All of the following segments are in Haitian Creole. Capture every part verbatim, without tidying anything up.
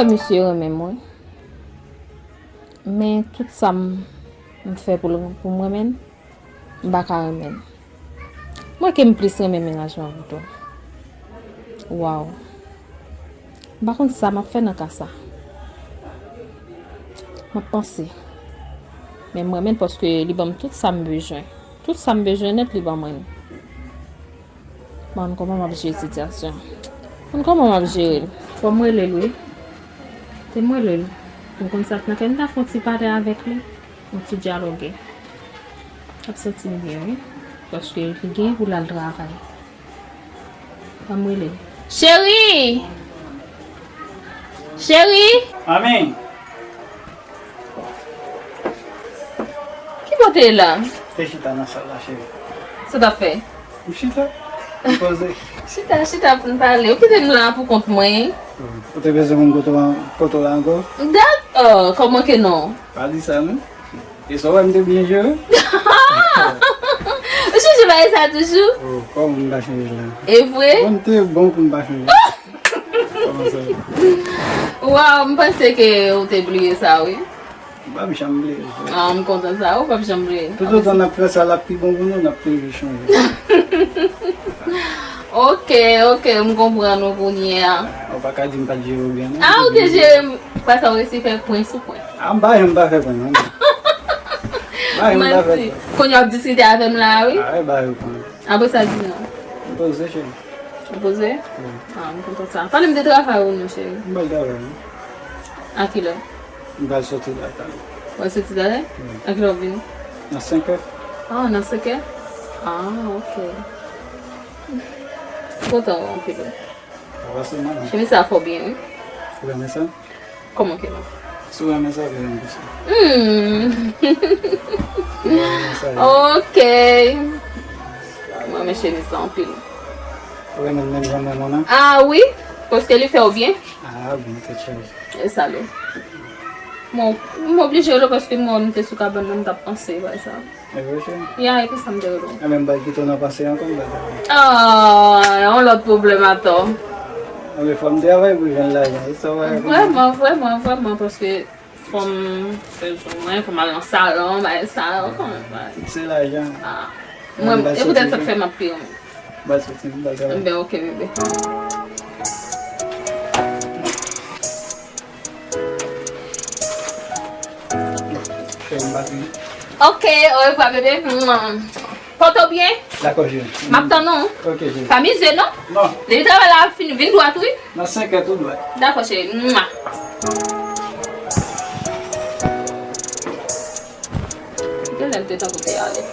Misye renmen m, wi. Men tout sa m, m fè pou l, pou m renmen l, m pa ka renmen l. Mwen ke m plis renmen mennaj mwen pito. Waw. M pa konn sa m ap fè nan ka sa. M ap panse. Men m renmen l paske li ban m tout sa m bezwen. Tout sa m bezwen nèt, li ban mwen l. Bon, kòman m ap jere sitiyasyon? Bon, kòman m ap jere l? Fò m rele l, wi. Te m rele l. M konn sa k nan kè m, ta fè yon ti pale avèk li. Yon ti dyaloge. Ap santi m byen, wi. Paske li gen pou l al travay. Fò m rele l. Cheri! Cheri! Ami! Ki bò w te ye la? Te chita nan sal la, cheri. Sa w t ap fè? M chita. M poze. Chita, chita pou n pale. Ou kite m la pou kont mwen. Ou te bezwen konn kote w an-, kote w la ankò? Dakò, kòman ke non? Pa di sa, non. E sa w wè m te byen jere? Ou chanje bagay sa toujou? Oh, kòman m pa chanje la? E vre? Bon, m te bon pou m pa chanje. Kòman sa? Waw, m panse ke ou te bliye sa, wi. M p ap janm bliye sa. Ah, m kontan sa, ou p ap janm bliye. Toutotan n ap fè sa l ap pi bon pou nou, n ap toujou chanje. Ok, ok, m konprann ou kounye a. Ou pa ka di m pa t jere w byen, non. Ah, ou te jere m. Apre sa, ou resi fè pwen sou pwen. Ah, m pa janm pa fè pwen, non. M pa janm pa fè pwen. Manti. Kounye a w ap diskite avè m la, wi. Ah, e ba yo pwen. Apre sa, di non. M poze, cheri. Ou poze? Wi. Ah, m kontan sa. Pale m de travay ou non, cheri. M pral travay, wi. A kilè? M pral soti la, talè. W al soti talè? Wi. A kilè w ap vini? Nan senk è. Ah, nan senk è? Ah, ok. M kontan wè w anpil, wi. Sa pase, manman. Chemiz sa fè w byen, wi. Ou renmen sa? Kòman ke non? Si w renmen sa, vin renmen sa. Hmm. Ou renmen sa, wi. Ok. Mwen renmen chemiz sa anpil. Ou renmen l menm jan mwen, manman? Ah wi, paske li fè w byen. Ah, bon, tèt chaje. E sa l ye. Bon, m oblije rele w paske m wè w te sou kabann nan, m t ap panse bagay sa. E vre, cheri? Ya, e pou sa m te rele w. Enben, m pral kite w nan panse ankò, m pral travay. Ah, yon lòt pwoblèm atò. Enben, fò m travay pou jwenn lajan, se sa w wè. Vrèman, vrèman, vrèman, paske fò m fè jou mwen, fò m al nan salon, bagay sa yo, kòman bagay. Se lajan. Ah. Mwen, e poutèt sa k fè m ap peye w. M pral soti, m pral travay. Enben, ok, bebe. Fè yon batri. Ok, orevwa, bebe. Pòte w byen. Dakò, cheri. M ap tann ou. Ok, cheri. Pa mize, non? Non. Depi travay la ap fini, vin dwat, wi. Nan senk è tou dwat. Dakò, cheri. Mwa. Genlè l te tankou te ale.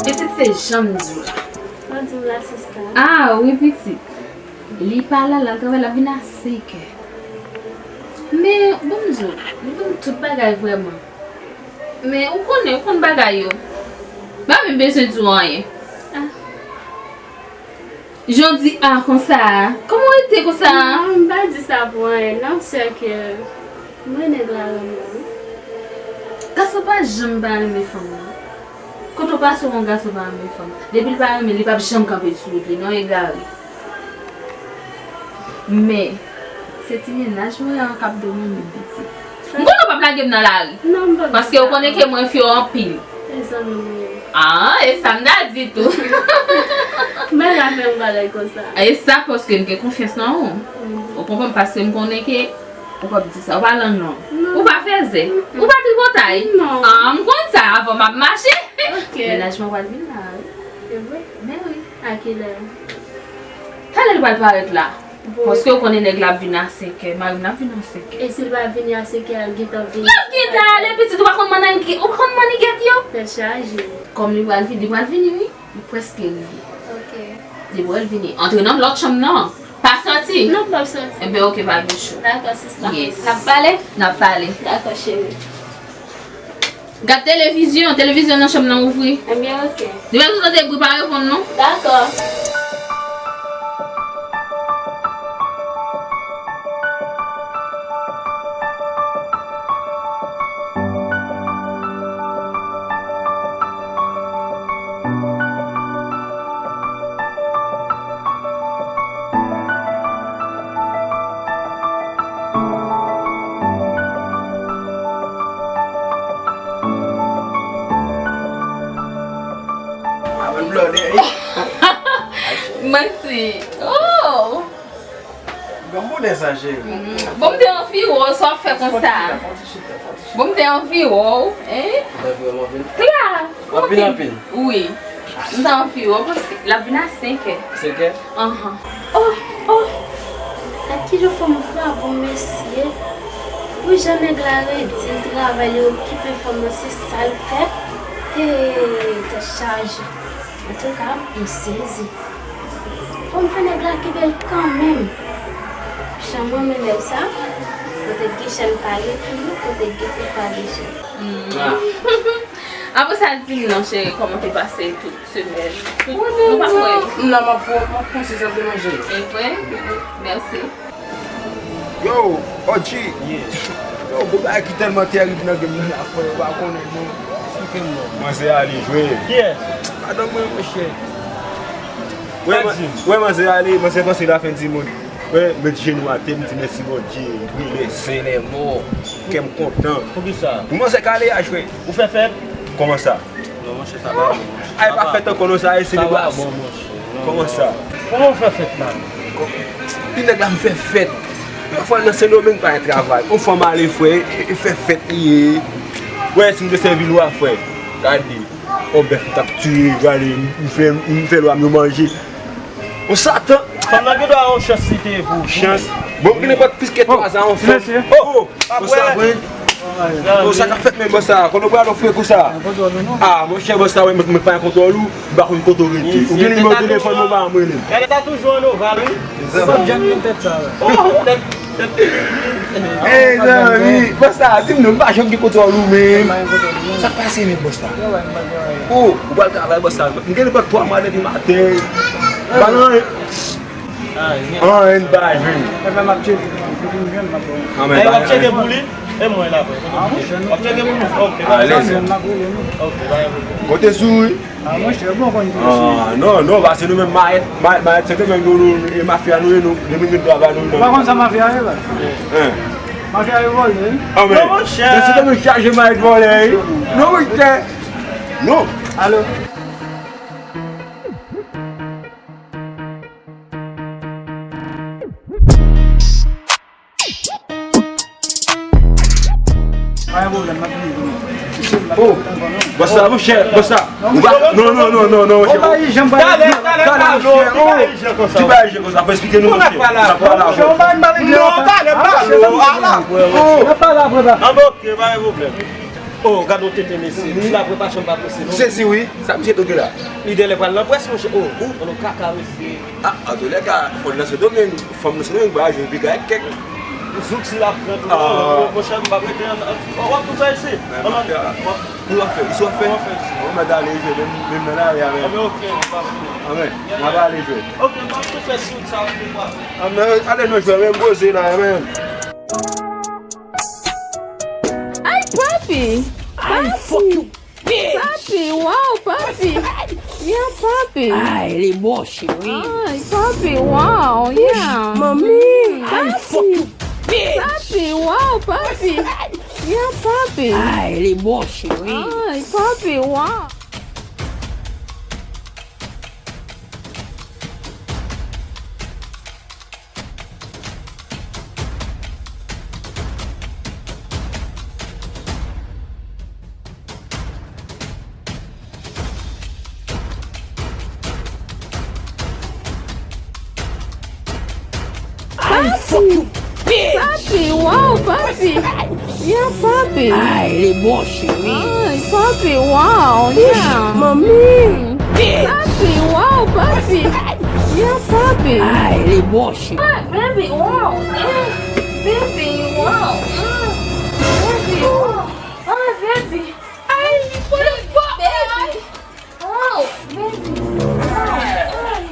Pitit, se jan m di w la. Sa w di m la, sista? Ah, wi, pitit. Li pa la, l al travay, l ap vin a senk è. Men, bon, m di w, li ban m tout bagay vrèman. Men, ou konnen, ou konn bagay yo. M pa menm bezwen di w anyen. Ah. Jan w di ah konsa a. Kòman w rete konsa a? Non, m pa di sa pou anyen, non, sèke mwen nèg la renmen wi. Gason pa janm pa renmen fanm, non. Kote w pase w wè yon gason pa renmen fanm. Depi l pa renmen, li p ap janm kanpe sou wout li, non, egare. Men, se ti mennaj mwen an k ap domine m, pitit. M konnen w p ap lage m nan lari. Non, m p ap. Paske w konnen ke mwen fè w anpil. E zanmi mwen ye. Ah, e sa m ta di tou. Mwen la fè yon bagay konsa. E sa paske m gen konfyans nan ou. Mm. Ou konprann, paske m konnen ke ou p ap di sa. Ou pa lanlan. Non. Ou pa fèzè. Mm-mm. Ou pa tripotay. Non. Ah, m konn sa, avan m ap mache. Ok. Mennaj mwen pral vin la, wi. E vre? Men wi. A kilè? Talè l pral parèt la. Bon. Paske w konnen nèg la ap vin a senk è, mari m nan ap vin a senk è. E si l pa vini a senk è, l gentan vini. L ap gentan ale, pitit, ou pa konn mannigèt, ou pa konn mannigèt yo? Tèt chaje. Kòm li pral vini, li pral vini, wi. Li prèske rive. Ok. Li pral vini. Antre nan lòt chanm nan. Pa sòti. Non, m p ap sòti. Enben, ok, pa gen cho. Dakò, sista. Yes. N ap pale? N ap pale. Dakò, cheri. Gad televizyon, televizyon nan chanm nan ouvri. Ebyen, ok. Depi ou tande bri, pa reponn non. Dakò. Mèsi. Oh! Bon, m te anvi wè w, sa w ap fè konsa? Bon, m te anvi wè w, hein? Kla! Anpil, anpil. Wi. M ta anvi wè w paske l ap vin a senk è. Senk è? Anhan. Oh, oh! Gad kijan fanm pa bon, mesye. Pou jan nèg la redi, l travay, li okipe fanm nan, se sa l fè. Hey, tèt chaje. Antouka, m sezi. Fò m fè nèg la kenbe l kanmenm. Jan m renmen nèg sa, kote Guichen pa gen fi, kote Guichen pa gen chen. Apre sa, di m non, cheri, kòman te pase tout semèn? Tout, nou pa kwè. M la, m ap pran, m ap pran se sa m te manje. E vre? Mèsi. Yo, O G. Yo, gon bagay ki tèlman tèrib nan game nan la, frè, yo pa konnen non. Esplike m non. Manzè ale jwe. Kiyès? Madanm mwen, monchè. Wè, man-, wè, manzè ale, manzè panse l a fen di mond. Wè, met jenou atè, m di mèsi Bondye, wi, lè zen, lè mò. Kè m kontan. Poukisa? Pou manzè k ale a jwe. Ou fè fèt? Kòman sa? Non, monchè, sa pa bon, monchè. Ay, pa fèt ankò non, sa, e selebrasyon. Kòman sa? Kòman w fè fèt la? Pi nèg la m fè fèt. Yon fwa nan Sendomeng pa gen travay. Yon fwa m ale, frè, e, e fè fèt li ye. Wè, si m te sèvi lwa, frè. Gade. On bèf m t ap tiye, gade, m fè, m fè lwa m yo manje. On satan! Fanm nan gen dwa yon chans li te ye pou ou. Chans? Bon, m gen nenpòt plis ke twa sa, on fanm. Oh! Bòs sa, vre? Oh, sa k ap fèt menm, bòs sa? Kote w pral, ou fre konsa? Ah, monchè, bòs sa, mwen, mwen pa gen kontwòl ou, m pa konn kote w rete. Ou gen nimewo telefòn mwen, ba m rele m. Gade, ta toujou an oval, wi. Ou p ap janm gen tèt sa, wi. Oh, tèt, tèt. Ey, zanmi, bòs sa, di m non, m pa janm gen kontwòl ou menm. Sa k pase menm, bòs sa? Oh, ou pral travay, bòs sa. M gen nenpòt twa mwa depi maten. Pa nan anyen. Anyen pa jwenn. Enben, m ap tcheke. Depi m jwenn, m ap ba w. Anben, w ap tcheke pou li? E mwen la, frè. W ap tcheke pou li? Ok, alèz. Ok, pa gen pwoblèm. Kote sou, wi? Ah, monchè, bon, konn tou. Ah, non, non, pase nou menm mayèt, mayèt, mayèt, se te menm nou, nou, e mafya nou ye, nou, nou menm dwa ba nou, non. Ou pa konn sa mafya ye, la? Hein. Mafya ye vòlè, wi. Ah, men, non, monchè. Men se te menm chaje mayèt vòlè, wi. Non, monchè. Non. Alo? Pa gen pwoblèm, m ap vini, vini. Oh, bòs sa, monchè, bòs sa. Ou pa, non, non, non, non, non, monchè. Talè, talè, talè, monchè. Oh, ki bagay jè konsa, fò eksplike nou, monchè. N ap pale avè w. Non, talè, pale, ala. Oh. N ap pale apre, pa. Ah, bon, ok, pa gen pwoblèm. Oh, gade yon tenten mesye. Ti lapre pa chanm pa prese, non. Sezi, wi. Sa misye toke la? Li genlè pral nan près, monchè. Oh, oh, on kaka, mesye. Ah, antoulèka, fò nan Sendomeng, fanm nan Sendomeng, bagay jwe piga ak kèk. Zouk si l ap pran tou, ah, monchè, m p ap rete an, an, w ap tou fè isi. Men, w ap, w ap, w ap fè, isi w ap fè. W ap fè isi. Bon, mèt ale jwe, menm, menm nan lari a, men. Anben, ok, pa pwoblèm. Anben, n ap ale jwe. Ok, m ap tou fè si w sa, w ap fè. Anben, ale nou jwe, men, m poze la, men. Ay, papi! Ay, fuck you, bitch! Papi, wow, papi! Yeah, papi! Ay, li bon, cheri! Ay, papi, wow, yeah! Mami! Ay, fuck you, bitch! Papi, wow, papi! Yeah, papi! Ay, li bon, cheri! Ay, papi, wow! Ay, fuck you, bitch! Papi, wow, papi! Yeah, papi! Ay, li bon, cheri! Ay, papi, wow, yeah! Mami! Papi, wow, papi! Yeah, papi! Ay, li bon, cheri! Ah, baby, wow! Eh, baby, wow! Mm, baby, wow! Ah, baby! Ay, li bon, li bon! Baby! Wow, baby! Ay!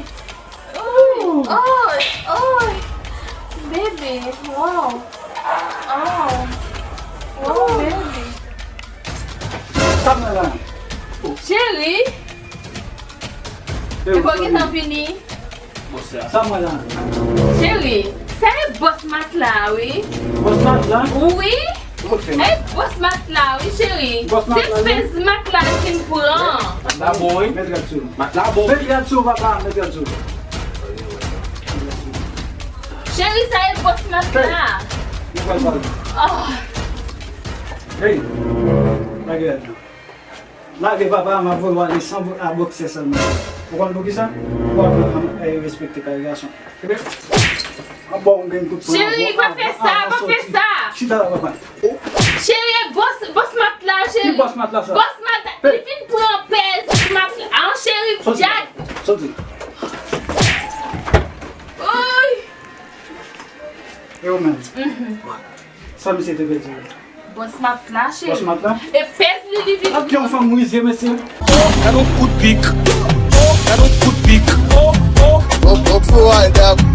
Ooh. Oh, oh, baby, wow. Oh, wow, baby. Sa mwen la. Cheri. Depi w gentan vini. Sa mwen la. Cheri, sa e bòs matla a, wi. Bòs matla? Wi. Kòman k fè? E bòs matla, wi, cheri. Bòs matla, wi. Se pèz matla ki m pran. Matla bon, wi. Met rad sou. Matla bon. Met rad sou, papa, met rad sou. Cheri, sa e bòs mat la. Li pral pale. Oh. Hey, lage rad la. Lage papa, m ap voye w ale san bo- a bòksè sèlman. Ou konn poukisa? Ou ap pran e respekte kay gason. Ebyen, m ap ba w yon grenn kout pwen. Cheri, pa fè sa, pa fè sa. Chita la, papa. Cheri, e bòs, bòs mat la, cheri. Ki bòs mat la sa? Bòs mat la. Li fin pran pèz mat la. Ah, cheri, Jack. Soti. Oy. E ou menm? Sa misye te vle di? Bòs mat la, cheri. Bòs mat la? E pèz li, li vin. Ak yon fanm rize, mesye. Gad yon kout pik. Gad yon kout pik. Go, go, go, I dab.